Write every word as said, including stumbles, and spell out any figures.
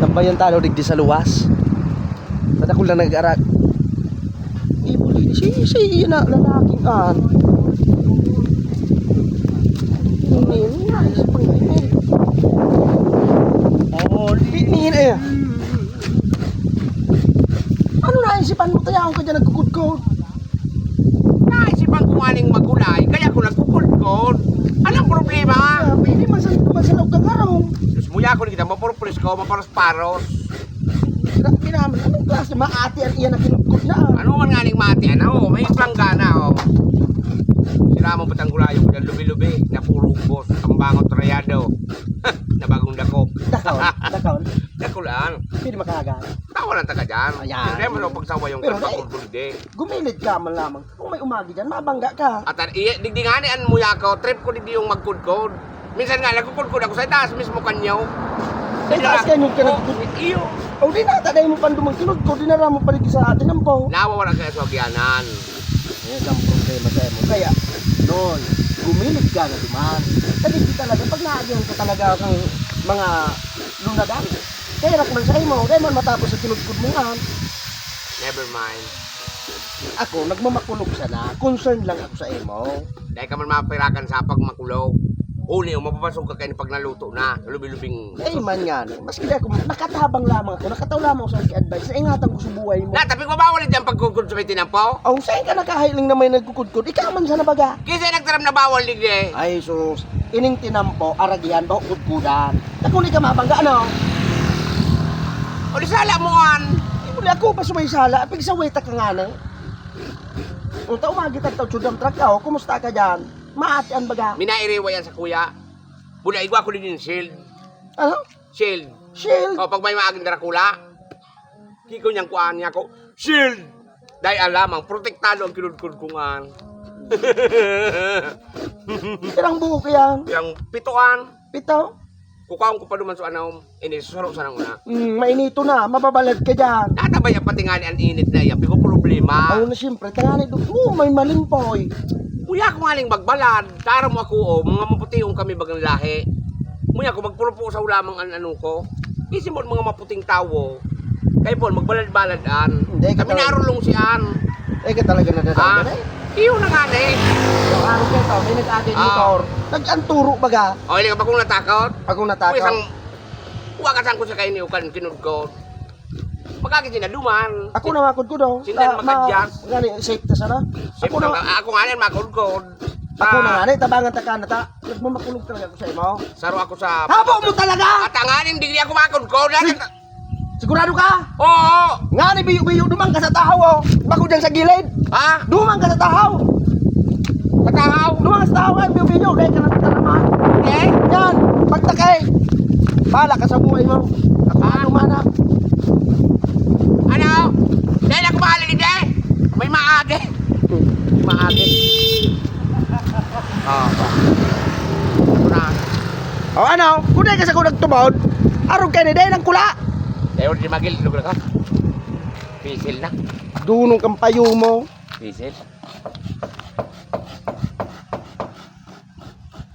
Tambayan talo digdi sa luwas. Madakul na nag-arag. Ibuli, si, si, yun na, lalaking an. Ini, ini, naisipan ko, ini. Oo, ini, eh. Ano naisipan mo? Tayaon ka dyan, nagkukudkod. Naisipan ko nga ning magulay, kaya ko nagkukudkod. Anong problema? Ah, pwede man sa, man sa laog kang harong. Diyos mo, yako, kita mapurpulis ko, maparos-paros. Grabe naman. Anong klase maati ang iyan na kinukod na? Ano man nga ning maati, ano? May planggana, oh. Sila mo patang gulayo ko dyan, lubi-lubi, na puro ubos, tambangot rayado. Na bagong dako. Dakaw, dakaw. Dako lang. Pwede makahaga. Tawa lang taga dyan. Ayan. Hindi mo lang pagsaway yung Pero, eh, pagkakudkod, eh. Gumilid ka man lamang. Kung may umagi dyan, mabangga ka. At an-, iya, digdi nga ni an muya ko, trip ko digdi yung magkudkod. Minsan nga, nagkukudkod ako sa itaas mismo kanyo. Sa itaas kanyo ka Oh, nagkukudkod? Iyo. O, di nata, dahil mo pandumang kinudkod, dinara mo pa rin sa atin ang po. Nawawala kaya sa agyanan. Yan ang problema sa imo. Kaya, Noy, gumilid ka na duman. Kasi di talaga, pag naagihan ka talaga ng mga lunadan, kaya man sa imo, kaya man matapos sa kinudkod mo nga. Never mind. Ako, nagmamakulog sana. Concern lang ako sa imo. Dahil ka man mapirakan sa pagmakulog. Huli o mapapasok ka kayo pag naluto na. Lubi-lubing. Ay, man nga, no. Maski di ako, nakatabang lamang ako, nakataw lamang ako sa advice. Naingatan ko sa buhay mo. Na, tapi ko bawal dyan pagkukod sa may tinampo? Oh, saan ka nakahiling na may nagkukudkod? Ikaw man sana baga. Kasi nagtaram na bawal, digdi. Ay, sus. Ining tinampo, aragihan, baho kudkudan. Dakuli ka mabangga, ano? O, di sala mo, an. Uli ako pa sa may sala, pigsaway ta ka nga na. Unta, umagi tagtaw, chudam truck ka, oh. Kumusta ka dyan? Maatian baga? Minairiwa yan sa kuya. Bula, igwa ko din yung shield. Ano? Shield. Shield? O, pag may maaging Dracula, kiko niyang kuhaan niya ako, shield! Dahil alamang, protektado ang kinudkod kong an. Pirang buo ka yan? Pirang pitoan. Pito? Kukaon ko pa duman sa anaw, ini, suro sa nang una. Mm, mainito na, mababalad ka dyan. Natabay ang pati nga ni an init na iyan, pigo problema. Oo na, siyempre, tangani, du-, oo, may malimpoy. Kuya, ako nga ning magbalad, tara mo ako, oh, mga maputiong kami bagang lahi. Muya ko, magpurupo sa ulamang an ano ko. Isi mo mga maputing tawo. Kay Paul, magbalad-balad an. Hindi, Kami kataw- narulong si an. Eh, ka talaga nadadaan Ah, na eh. Iyo na nga na eh. Yung araw ko ito, may nag-agay Ah. motor. Nag-anturo baga. O, hindi ka ba kung natakot? Ako natakot. Kung isang, huwag ka saan ko sa kayo ni Ukan, kinudkod. Magkagit sila duman. Ako na makudkod, oh. Sindan Ah, ma-, makadyan. Gani, safe ta sana. Safe Ako na na. Ako nga rin, makudkod. Ako na Ah. nga, eh, tabangan ta ka na ta. Nagmamakulog talaga ako sa imo. Saro ako sa Habo mo talaga! At ang aning digdi ako makudkod. Sig-, sigurado ka? Oo. Nga ni biyo-biyo, duman ka sa tahaw, oh. Bako dyan sa gilid. Ha? Duman ka sa tahaw. Sa tahaw? Duman ka sa tahaw, ay, biyo-biyo. Dahil ka na naman. Okay. Yan, pagtakay. Bahala ka sa buhay mo. Ako Ah. ang umanap. Ano? Dahil ako bahala dito eh. May maagi. Maagi. Ah, ba. Ito na. O ano? Kung dahil ka sa kunag tumod, arog ka ni dahil ang kula. Dahil di magil, lugar ka. Pisil na. Dunong kang payo mo. Pisil.